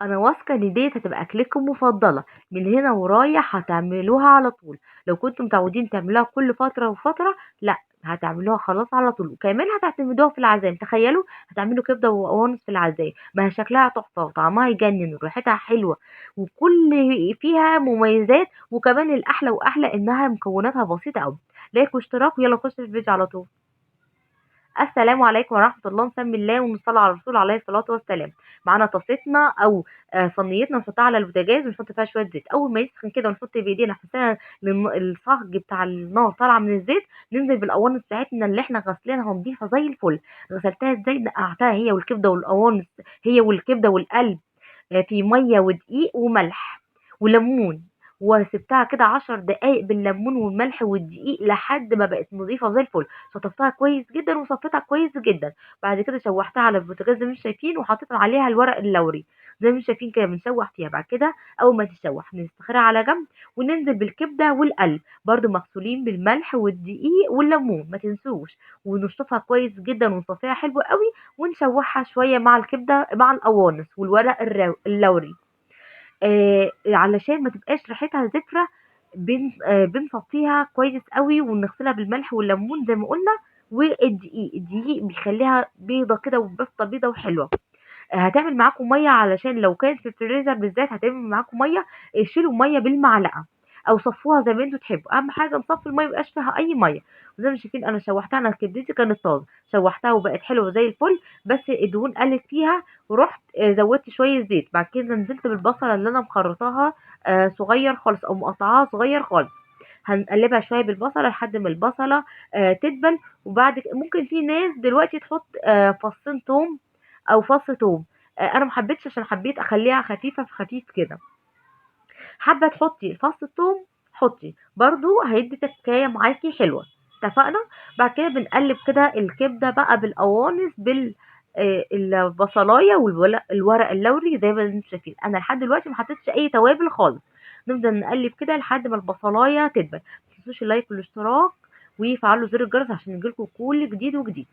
انا واثقة ان ديت هتبقى اكلتكم المفضلة، من هنا ورايح هتعملوها على طول. لو كنتم متعودين تعملوها كل فترة وفترة، لا هتعملوها خلاص على طول، وكمان هتعتمدوها في العزايم. تخيلوا هتعملوا كبده وقوانص في العزايم، ما هي شكلها تحفة وطعمها يجنن وريحتها حلوة وكل فيها مميزات، وكمان الاحلى واحلى انها مكوناتها بسيطة قوي. like واشتراك، ويلا نخش في الفيديو على طول. السلام عليكم ورحمة الله، نسمي الله ونصلي على الرسول عليه الصلاة والسلام. معانا طاستنا او صينيتنا، نحطها على البوتاجاز ونحط فيها شوية زيت. اول ما يسخن كده ونحط بايدينا نحسها الصهج بتاع النار طالعه من الزيت، ننزل بالقوانص بتاعتنا اللي احنا غسلينها نضيفه زي الفل. غسلتها ازاي؟ نقعتها هي والكبده والقوانص، هي والكبده والقلب، في مية ودقيق وملح وليمون، وسبتها كده 10 دقايق بالليمون والملح والدقيق لحد ما بقت نظيفة زي الفل. شطفتها كويس جدا وصفيتها كويس جدا. بعد كده شوحتها على البوتاجاز زي ما انتم شايفين، وحطيت عليها الورق اللوري زي ما انتم شايفين كده، بنشوح فيها. بعد كده اول ما تتشوح نستخرها على جنب، وننزل بالكبده والقلب برده مغسولين بالملح والدقيق والليمون ما تنسوش، ونشطفها كويس جدا ونصفيها حلو قوي، ونشوحها شوية مع الكبده مع القوانص والورق اللوري، علشان ما تبقاش ريحتها زفره. بنصفيها كويس قوي ونغسلها بالملح والليمون زي ما قلنا، والدقيق. الدقيق بيخليها بيضة كده وبفطه بيضة وحلوه. هتعمل معاكم مية، علشان لو كانت في الفريزر بالذات هتعمل معاكم مية. شيلوا مية بالمعلقه او صفوها زي ما انتوا تحبوا، اهم حاجة نصفي المية ميبقاش فيها اي مية. وزي ما شايفين انا شوحتها، انا كبدتي كانت طازة، شوحتها وبقت حلوة زي الفل، بس الدهون قلت فيها، ورحت زودت شوية زيت. بعد كده نزلت بالبصله اللي انا مخرطاها، صغير خالص او مقطعاها صغير خالص. هنقلبها شوية بالبصله لحد ما البصله تدبل. وبعد ممكن في ناس دلوقتي تحط فصين توم او فص توم، انا ما حبيتش عشان حبيت اخليها خفيفة في خفيف كده. حابة تحطي فص التوم حطي برضو، هيدي تكايه معاكي حلوة. اتفقنا؟ بعد كده بنقلب كده الكبده بقى بالقوانص البصلايه والورق اللوري زي ما انتم شايفين. انا لحد دلوقتي ما حطيتش اي توابل خالص. نفضل نقلب كده لحد ما البصلايه تدبل. ما تنسوش ال like والاشتراك وفعلوا زر الجرس عشان يجيلكم كل جديد وجديد.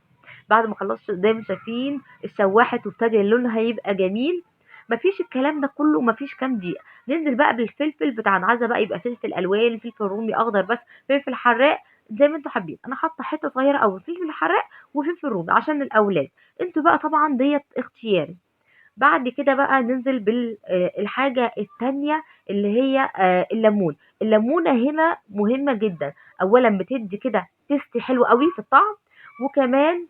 بعد ما خلصت زي ما انتم شايفين اتشوحت وابتدى لونها يبقى جميل. مفيش الكلام ده كله، مفيش كام دقيقة. ننزل بقى بالفلفل بتاعنا، عايزه بقى يبقى فلفل الوان، فلفل رومي اخضر بس، فلفل حراق زي ما انتم حابين. انا حاطه حتة صغيرة قوي فلفل حراق وفلفل رومي عشان الاولاد، انتوا بقى طبعا ديت اختياري. بعد كده بقى ننزل بالحاجة التانية اللي هي الليمون. الليمونه هنا مهمة جدا، اولا بتدي كده taste حلو قوي في الطعم، وكمان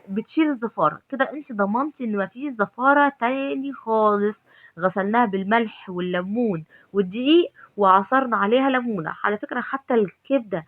بتشيل الزفاره كده. انت ضمنتي ان مفيش زفاره تاني خالص. غسلناها بالملح والليمون والدقيق وعصرنا عليها ليمونه. على فكرة حتى الكبده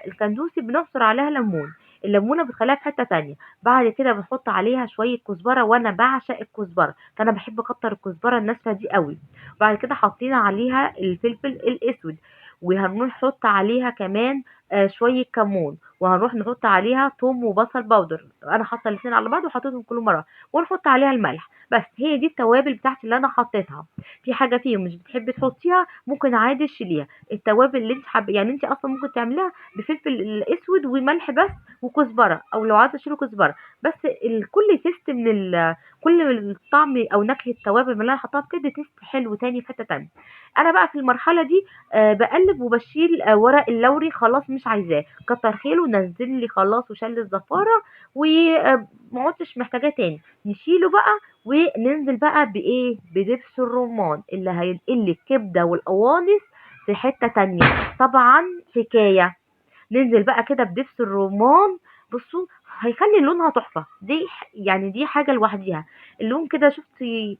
الكندوسي بنعصر عليها ليمون، الليمونه بتخليها في حتة تانية. بعد كده بنحط عليها شوية كزبره، وانا بعشق الكزبره فانا بحب اكتر الكزبره الناشفه دي قوي. بعد كده حطينا عليها الفلفل الاسود، وهنروح نحط عليها كمان شوية كمون، وهنروح نحط عليها توم وبصل powder. انا حاطه الاثنين على بعض وحطيتهم كل مرة، ونحط عليها الملح. بس هي دي التوابل بتاعتي اللي انا حطيتها. في حاجة فيهم مش بتحبي تحطيها ممكن عادي تشيليها. التوابل اللي انت حابة، يعني انت اصلا ممكن تعمليها بفلفل الاسود وملح بس وكزبره، او لو عايزه تشيلي كزبره بس. كل taste من كل الطعم او نكهة التوابل اللي انا حطاها بتدي taste حلو تاني في حتة تانية. انا بقى في المرحلة دي بقلب وبشيل ورق اللوري، خلاص مش عايزاه، كتر خيره نزل لي خلاص وشال الزفاره وما عدتش محتاجاه تاني. نشيله بقى وننزل بقى بايه؟ بدبس الرمان اللي هينقل الكبده والقوانص في حتة تانية. طبعا حكاية. ننزل بقى كده بدبس الرمان، بصوا هيخلي لونها تحفة. دي يعني دي حاجة لوحديها. اللون كده شفتي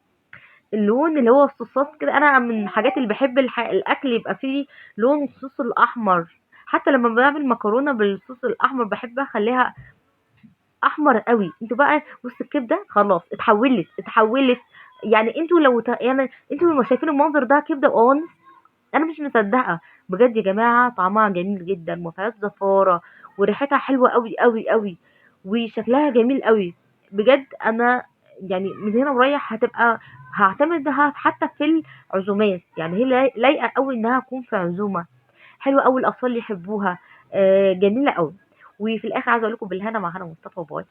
اللون اللي هو الصوصات كده، انا من الحاجات اللي بحب الاكل يبقى فيه لون الصوص الاحمر. حتى لما بعمل مكرونه بالصوص الاحمر بحب اخليها احمر قوي. انتوا بقى بصوا الكبده خلاص اتحولت. يعني انتوا لو يعني انتوا لما شايفين المنظر ده كبده وقوانص، انا مش مصدقه بجد يا جماعة. طعمها جميل جدا، ما فيهاش زفاره، وريحتها حلوة قوي قوي قوي، وشكلها جميل قوي بجد. انا يعني من هنا ورايح هتبقى هعتمدها حتى في العزومات، يعني هي لايقة قوي انها تكون في عزومة. حلوة قوي، الاطفال يحبوها، جميلة قوي. وفي الاخر عايزه اقول لكم بالهنا مع هنا مصطفى. باي.